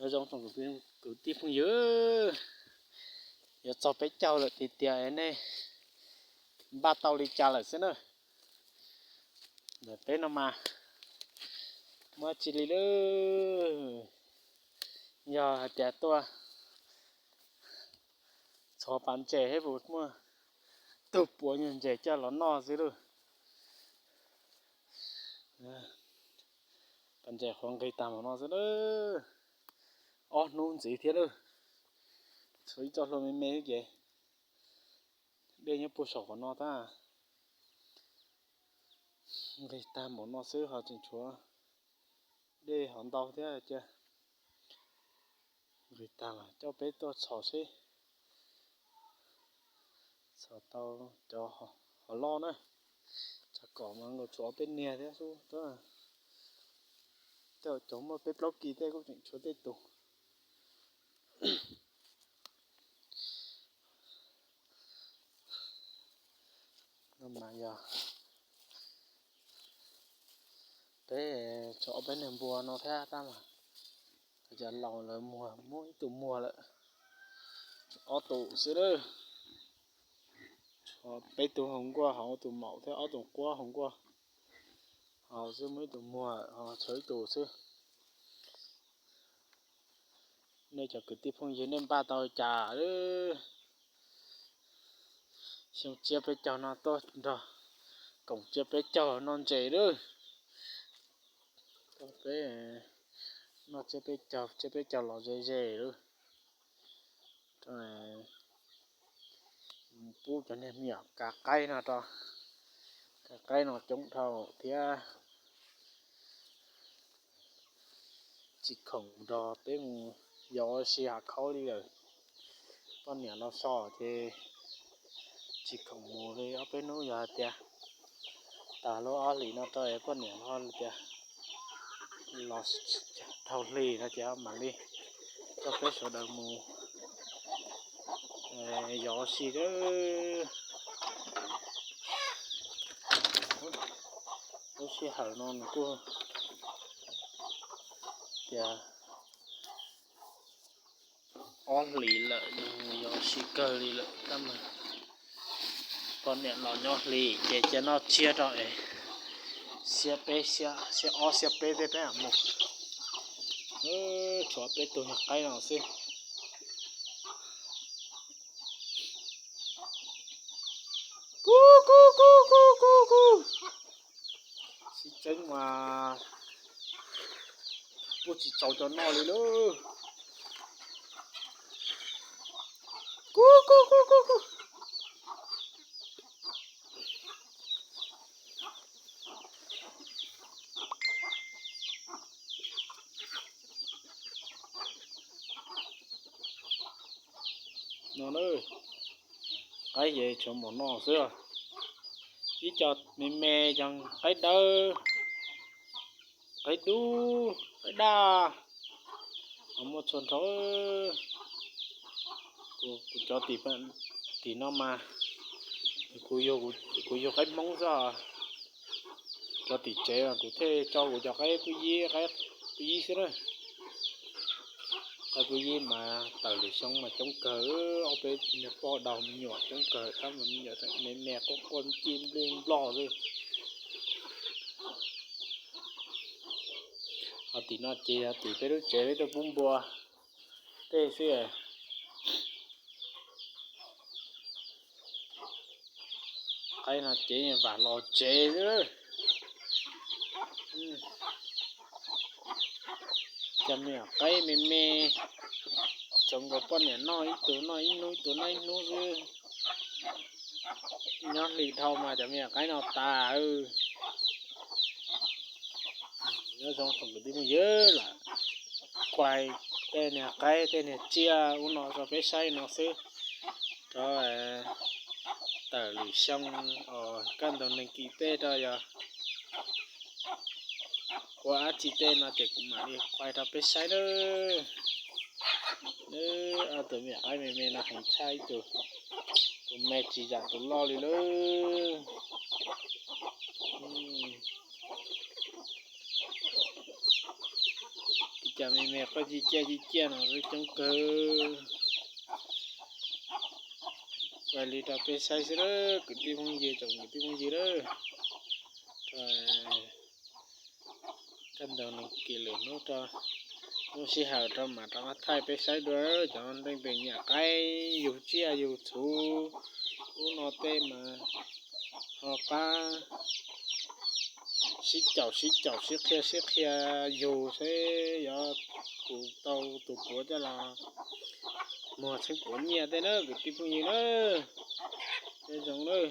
Nyob zoo tsoom kwv tij phooj ywg, yuav txog peb caug lawm tiag tiag, nej npaj tau li cas lawm xwb na. Ntawm peb no mas muaj tsis li lawm, yog hais tias tuaj txhua pas ntses thiab puas muaj tug puav nyuag ntses coj los noj xwb lauj. Pas ntses qhuav nqis tag npaum no xwb lauj, ob hnub ntxiv thiab lauj. Tshuav ib txoj hlua me me xwb ces dej nyob puag saum qhov no tab, nqis tag npaum no xwb ho tseem tshuav dej hov ntau thiab cia. Nqis tag mas coj peb tuaj txhos seb txhos tau cov hov loj na. Tshav kom mas nkaus tshuav ob peb niag thiab xwb, tej zaum cov muaj peb plaub kis tej kuj tseem tshuav tej tus. No mas yog peb tshuav ob peb niag npua no thiab tab mas cov laus lawv muag, muab ib tug muag lawm, ob tug xwb lawm. Tshuav peb tug hauv nkuaj, hauv tus maum thiab ob tug quab hauv nkuaj hauv xwb, muab ib tug muag, tshuav ib tug xwb. Nej cov kwv tij phooj ywg nej npaj tau cas lawm? Xyoo tsiab peb caug no tuaj nrog koom tsiab peb caug noj ntses lawm. Peb noj tsiab peb caug, tsiab peb caug los ze ze lawm. Mus pub cov niag me nyuam kav qaib no rau, kav qaib no coob dhau thiab. Tsis khoom nrog peb mus yos ua si hav khaub li lawm. Poj niam los so ces tsis khoom mus li ob peb hnub, yog hais tias tas lub ob hlis no rau es poj niam ho tias los dhau hli no ces mam li coj peb sawv daws mus yos ua si lawm. Lub sij hawm no nws kuj tias ob hlis lawm, yos ua si kawg li lawm tab mas poj niam los nyob hli ces cia noj tsiab rau es xiab peb, xiab ob xiab peb tej peb mam mus. Tshuav peb tug nyuag qaib no xwb. Kuv, kuv, kuv, kuv, kuv, kuv. Sib tseeb mas kuj tsis txaus cov noj li lauj. Kuv, kuv, kuv, kuv, kuv. No na, qaib ces tshuav npaum no xwb. Ib co me me, cov qaib dawb, qaib dub, qaib daj, ho muaj txhua nrho. Kuv cov tim no mas kuv yug qaib Hmoob xwb. Cov tim tsev mas kuv thiaj tso kuv cov qaib pub yib, qaib pub yib xwb na. Qaib pub yib mas tawm lwm xyoo mas coob kawg, ob peb niag poj daug me nyuam coob kawg, tab mas me nyuam me me quaj quaj ci nplij nplog xwb. Ho tim no ces yog tim peb lub tsev peb tuaj pub npua tej xwb. Qaib no ces vam los tsev xwb. Cov me nyuam qaib me me, txhoov nkaus poj niam noj ib tug noj ib hnub, ib tug noj ib hnub xwb. Nyob hli dhau mas cov me nyuam qaib no tas. Nyob zoo tsoom kwv tij phooj ywg, lam kuaig tej niag qaib tej niag tsiaj ub no rau peb saib no xwb. Rau tawm lwm xyoo, kaj ntug neeg kis tej rau yog ua dab tsi tej no ces kuv mam li kuaig rau peb saib nawb. Ob tug me nyuam qaib me me no heev tshaj ib tug, tus me tsis zam tus loj li lawm. Cov me me quaj ci ciaj ci ciaj no coob kawg. Ua li rau peb saib xwb lawm kwv tij phooj ywg, tsoom kwv tij phooj ywg lawm. Kaj ntug no kev lwm hnub rau, hnub sij hawm rau mam rov qab thaij peb saib dua cov nteej pem nyiam qaib yug tsiaj yug txhuv. Ub no tej mas ho pab sib caum sib caum sib qhia sib qhia yug seb yuav tus tau tus puav coj los muag txheeb puav nyiaj tej na kwv tij phooj ywg na. Tej zoo lawm.